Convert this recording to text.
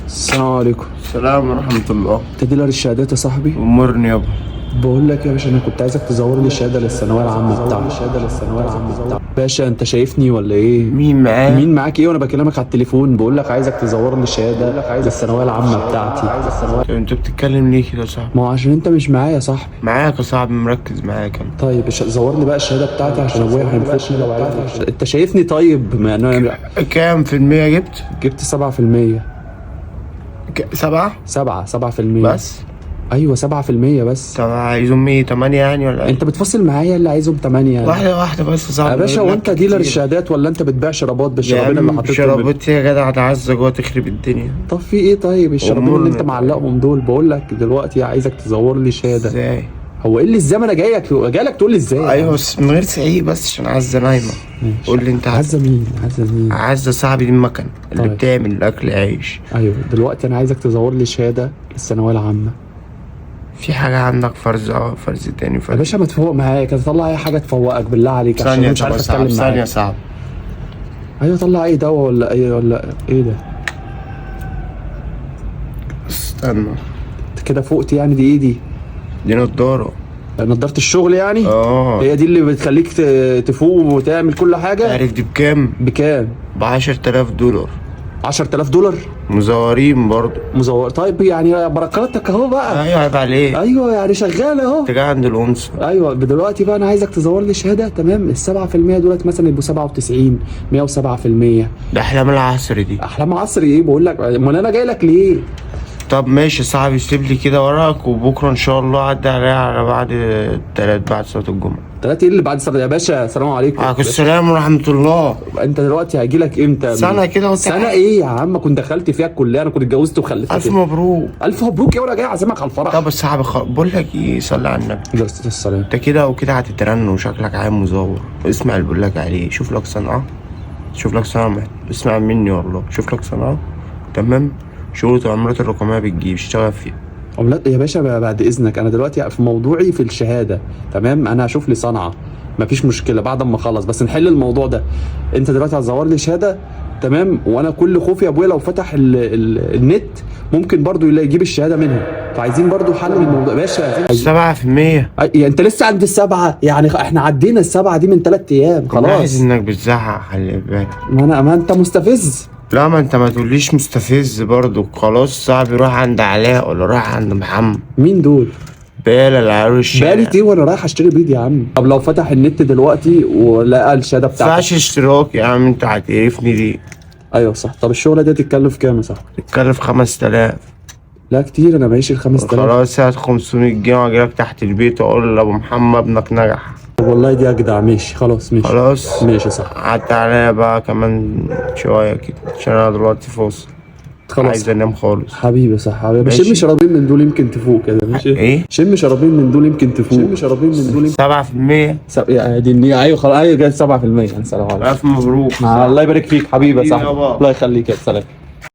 السلام عليكم. السلام ورحمة الله. انت dealer الشهادات يا صاحبي؟ أمرني يابا. بقول لك يا باشا، انا كنت عايزك تزور لي الشهادة للثانويه العامة بتاعتي. الشهادة للثانويه العامة بتاعتي. باشا انت شايفني ولا ايه؟ مين معاك؟ مين معاك ايه وانا بكلمك على التليفون؟ بقول لك عايزك تزور لي الشهادة للثانويه العامة بتاعتي. طب انت بتتكلم ليه كده يا صاحبي؟ ما هو عشان انت مش معايا يا صاحبي. معاك يا صاحبي، مركز معاك انا. طيب زور لي بقى الشهادة بتاعتي عشان ابويا هينفخني لو عرف. انت شايفني؟ طيب ما انا كام في المية جبت؟ جبت 7%. سبعة؟ 7 7% بس؟ ايوه 7% بس. طب عايزهم ايه، تمانية يعني ولا ايه؟ انت بتفصل معايا اللي عايزهم 8 واحدة واحدة بس يا صاحبي. يا باشا. بقول هو لك انت dealer كتير. الشهادات ولا انت بتبيع شرابات يا بالشرابين اللي عم حاططهم؟ شرابات يا جدع، ده عزة جوه تخرب الدنيا. طب في ايه؟ طيب الشرابين اللي انت أمورنا. معلقهم دول، بقول لك دلوقتي عايزك تزور لي شهادة. ازاي؟ هو ايه اللي ازاي؟ ما انا جايلك جايلك تقول لي ازاي. ايوه بس من غير سعيق، بس عشان عزة نايمة. قول لي انت عزه مين؟ عزه مين؟ عزة صاحبي، دي المكنة اللي طيب. بتعمل الاكل عيش. ايوه دلوقتي انا عايزك تزور لي شهادة للثانويه العامة. في حاجة عندك فرز؟ اه فرز تاني يا فرز. باشا ما تفوق معايا كده، طلع اي حاجة تفوقك بالله عليك عشان ثانية. انا مش عارف طب صعب اتكلم ثانية معاك. صعب. ايوه طلع اي دواء ولا ايه ولا ايه ده؟ استنى. انت كده فقت يعني؟ دي ايه دي؟ دي نضارة. نضاره الشغل يعني؟ اه. هي دي اللي بتخليك تفوق وتعمل كل حاجة؟ عارف دي بكام؟ بكام؟ ب10 تلاف دولار. 10000 دولار؟ مزورين برضو. مزور؟ طيب يعني بركاتك اهو بقى. ايوه عيب عليك. ايوه يعني شغال اهو. انت جاي عند الانثى. ايوه دلوقتي بقى انا عايزك تزور لي شهادة، تمام؟ ال 7% دولت مثلا يبقوا 97 107%. ده احلام العصر دي. احلام عصري ايه؟ بقول لك امال انا جاي لك ليه؟ طب ماشي يا صاحبي، سيب لي كده ورقك وبكره ان شاء الله عدي عليها على بعد التلات، بعد صلاة الجمعة. تلاتة ايه اللي بعد الصلاة يا باشا؟ السلام عليكم. عليكم السلام ورحمة الله. انت دلوقتي هاجي لك امتى؟ سنة كده وانت سنة عارف. ايه يا عم؟ كنت دخلت فيها الكلية، انا كنت اتجوزت وخلفت. ألف مبروك. الف مبروك يا، وانا جاي اعزمك على الفرح. طب يا صاحبي بقول لك ايه، صلي على النبي. عليه الصلاة والسلام. انت كده وكده هتترن وشكلك عام مزور. اسمع اللي بقول لك عليه، شوف لك صنعة، شوف لك صنعة اسمع مني والله، شوف لك صنعة. تمام؟ شغلة العملات الرقمية بتجيب، اشتغل فيها. عملات يا باشا بعد اذنك، انا دلوقتي في موضوعي في الشهادة، تمام؟ انا هشوف لي صنعه مفيش مشكلة بعد ما اخلص، بس نحل الموضوع ده. انت دلوقتي هتزور لي شهادة، تمام؟ وانا كل خوفي يا ابويا لو فتح ال النت ممكن برضو يلاقي يجيب الشهادة منها، فعايزين برضو حل للموضوع باشا. 7%. يعني انت لسه عند السبعة؟ يعني احنا عدينا السبعة دي من 3 ايام لاحظ خلاص. انك بتزعق، خلي بالك. ما انا ما انت مستفز. لا ما انت ما تقوليش مستفز برضو. خلاص صاحبي، روح عند علاء ولا روح عند محمد. مين دول؟ بالة العيال الشارع. بقالي ايه وانا رايح اشتري بيض يا عم؟ طب لو فتح النت دلوقتي ولقى الشهادة بتاعتك؟ مدفعش اشتراك يا عم، انت هتقرفني دي. ايوه صح. طب الشغلة دي تتكلف كام يا صاحبي؟ تتكلف 5000. لا كتير، انا معيش ال 5000. خلاص هات 500 جنيه واجيلك تحت البيت واقول لابو محمد ابنك نجح. طب والله دي اجدع. ماشي خلاص ماشي. خلاص. ماشي يا صاحبي. عدى عليا بقى كمان شوية كده عشان انا دلوقتي فاصل. خلاص. عايز انام خالص. حبيبي يا صاحبي. ماشي. شم شرابين من دول يمكن تفوق كده. ماشي. ايه؟ شم شرابين من دول يمكن تفوق. شم شرابين من دول يمكن 7%. يا دي النية. ايوه خلاص، ايوه جاي 7%. السلام عليكم. ألف مبروك. الله يبارك فيك حبيبي يا حبيبي صاحبي. يابا. الله يخليك يا سلام.